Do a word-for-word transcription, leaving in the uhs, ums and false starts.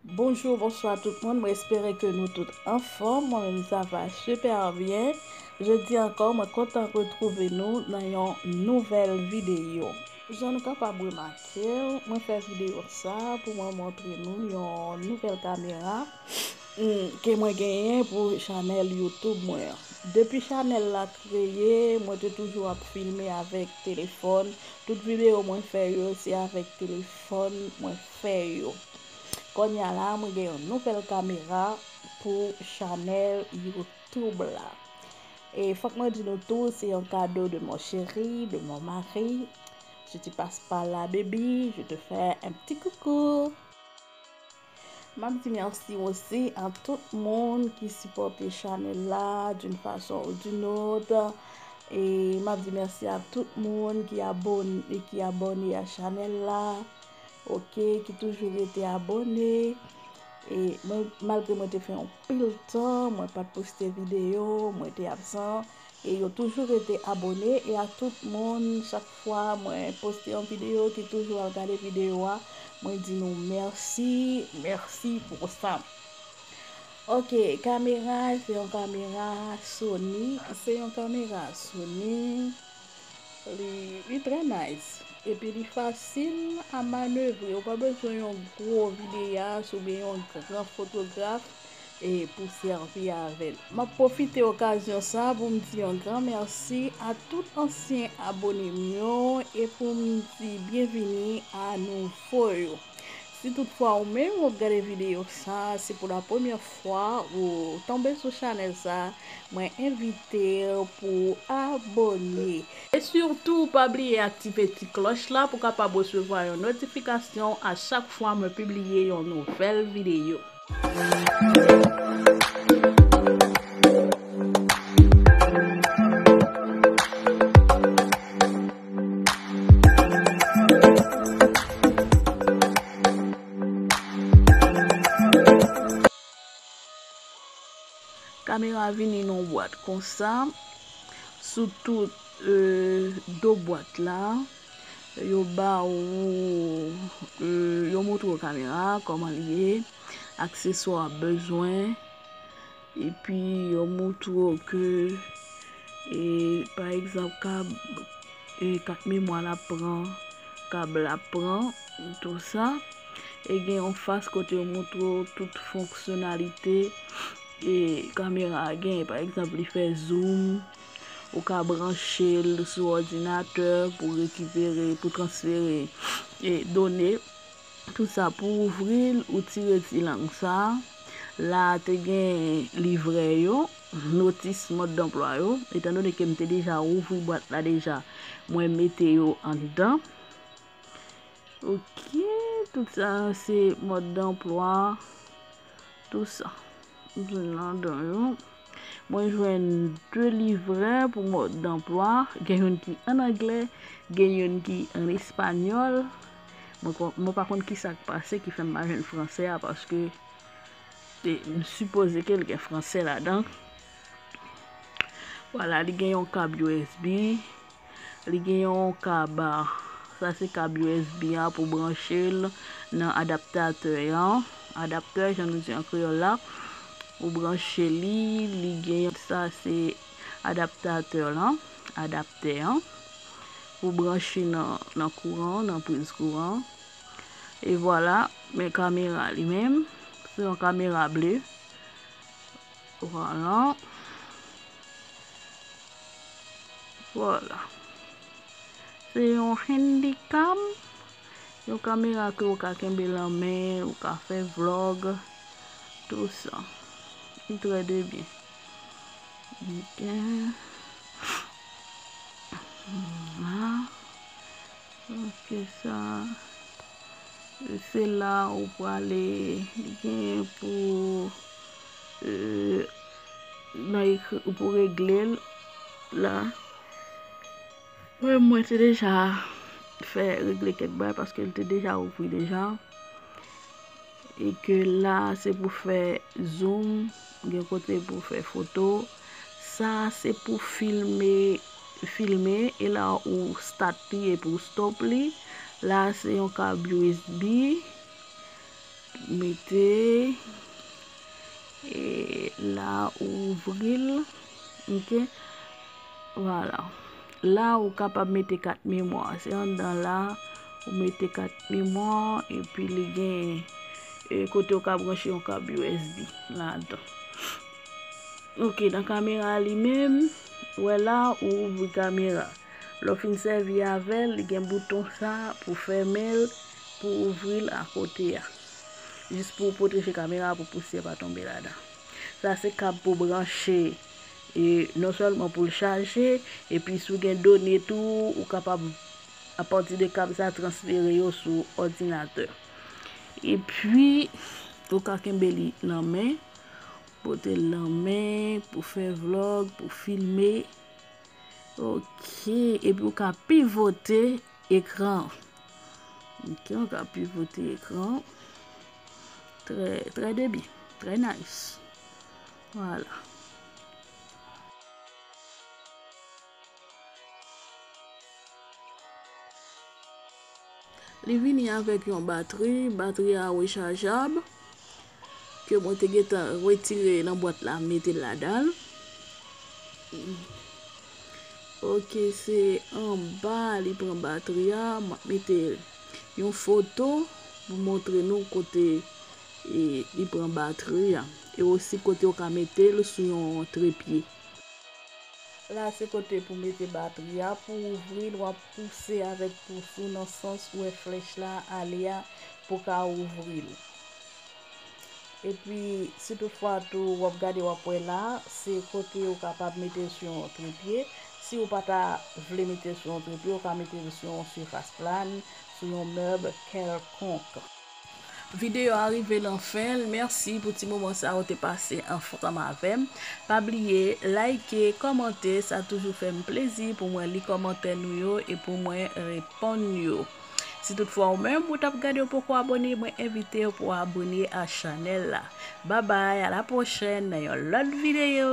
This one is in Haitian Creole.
Bonjou, bonswa tout moun, mwen espere ke nou tout anfòm, mwen menm sa va super byen. Jodi ankò, mwen kontan retwouve nou nan yon nouvèl videyo. Jan nou kapab remake, mwen fè videyo sa pou mwen montre nou yon nouvèl kamera, mm, ke mwen genyen pou chanèl YouTube mwen an. Depi chanèl la kreye, mwen te toujou ap filme avèk telefòn. Tout videyo mwen fè yo, se avèk telefòn mwen fè yo. Kounye a la, mwen gen yon nouvèl kamera pou chanèl YouTube la. E fòk mwen di nou tou, se yon kado de mon chéri, de mon mari. Si tu passes par là, baby, je te fais un petit coucou. M ap di mèsi osi a tout moun ki sipòte chanèl la d'une façon ou d'une autre. E m ap di mèsi a tout moun ki abone, ki abone a chanèl la. Ok, ki toujou rete abone. E mwen, malgre mwen te fè yon pil tan, mwen pa t poste videyo, mwen te absan. E yo toujou rete abone. E a tout moun, chak fwa mwen poste yon videyo, ki toujou al gade videyo a, mwen di nou mèsi, mèsi pou sa. Ok, kamera, se yon kamera Sony. Se yon kamera Sony. Li, li trè nice. Epi li fasil a manevre. Ou pa bezwen yon gwo videyas oubyen yon gran fotograf, e, pou sèvi avè l. M ap pwofite okazyon sa pou m di yon gran mèsi a tout ansyen abone m yo e pou m di byenvini a nouvo yo. Si toutfwa ou menm w ap gade videyo sa, se pou la premyè fwa ou tonbe sou chanèl sa, mwen envite w pou w abone. E sitou, pa bliye aktive ti klòch la pou w kapab resevwa yon notifikasyon a chak fwa mwen pibliye yon nouvèl videyo. Kamera vini nan yon bwat konsa. Sou tout, e, do bwat la, yo ba ou, e, yo montre w kamera, kòman li ye, akseswa w ap bezwen. Epi yo montre w ke, e, pa egzanp, kab, e, kat memwa l ap pran, kab la ap pran, tou sa. E gen yon fas kote yo montre w tout fonksyonalite, e, kamera a genyen. Pa egzanp, li fè zoom, ou ka branche l sou òdinatè pou rekipere, pou transfere, e, done. Tout sa pou ouvri l, ou tire ti lang sa. La a te gen livrè yo, notis mòd danplwa yo. Etandone ke m te deja ouvri bwat la deja, mwen mete yo anndan. Ok, tout sa se mòd danplwa. Tout sa. M jwenn ladan yo. Mwen jwenn de livrè pou mòd danplwa. Gen youn ki ann anglè, gen youn ki ann espanyòl. Mwen, mwen pa konn ki sa k pase ki fè m pa jwenn fransè a, paske, e, m sipoze ke l gen fransè ladan. Vwala, li gen yon kab U S B. Li gen yon kab, sa se kab U S B a pou branche l nan adaptatè an. Adaptè, jan nou di an kreyòl la. Ou branche li, li gen, sa se adaptatè lan, adaptè an. Ou branche nan, nan kouran, nan priz kouran. E vwala, men kamera li menm, se yon kamera ble. Vwala. Vwala. Se yon handycam, yon kamera ke ou ka kenbe lan men, ou ka fè vlòg, tou sa. Li trè de byen. Ok. Vwala. Ok, sa. Se la ou prale, li gen pou, e, nan ekri, ou pou regle l la. Mwen, mwen te deja fè regle kèk bagay paske l te deja ouvri deja. E ke la, se pou fè zoom, gen kote pou fè foto. Sa, se pou filme, filme, e la ou start li epi ou stop li. La, se yon kab U S B. Mete, e la ou ouvri l, ok. Vwala. La ou kapab mete kat memwa. Se anndan la ou mete kat memwa, epi li gen, e, kote ou ka branche yon kab U S B ladan. Ok, nan kamera li menm, wè la ou ouvri kamera. Lè w fin sèvi avè l, li gen bouton sa pou fèmen l, pou ouvri l akote a. Jis pou w pwoteje kamera pou pousyè pa tonbe ladan. Sa se kab pou branche, e non sèlman pou l chaje, epi si w gen done tou, ou kapab, apati de kab sa, transfere yo sou òdinatè. Epi, ou ka kenbe li nan men, pote l nan men pou fè vlòg, pou filme. Ok, epi ou ka pivote ekran. Ok, ou ka pivote ekran. Trè, trè de byen, trè nice. Vwala. Li vini avèk yon batri, batri a rechajab, ke mwen te gentan retire nan bwat la, mete l ladan l. Ok, se anba li pran batri a, m ap mete yon foto pou montre nou kote, e, li pran batri a, e osi kote ou ka mete l sou yon trepye. La se kote pou mete batri a, pou ouvri l, w ap pouse avèk pous ou nan sans ou wè flèch la ale a pou ka ouvri l. Epi, si toutfwa tou w ap gade, w ap wè la, se kote ou kapab mete l sou yon trepye. Si ou pa ta vle mete l sou yon trepye, ou ka mete l sou yon sifas plan, sou yon mèb kèlkonk. Videyo a rive nan fen l. Mèsi pou ti moman sa ou te pase ansanm avè m. Pa bliye like, kòmante, sa toujou fè m plezi pou mwen li kòmantè nou yo e pou mwen reponn yo. Si toutfwa ou menm ou t ap gade, ou poko abòne, mwen envite w pou w abòne a chanèl la. Babay, a la pwochèn nan yon lòt videyo.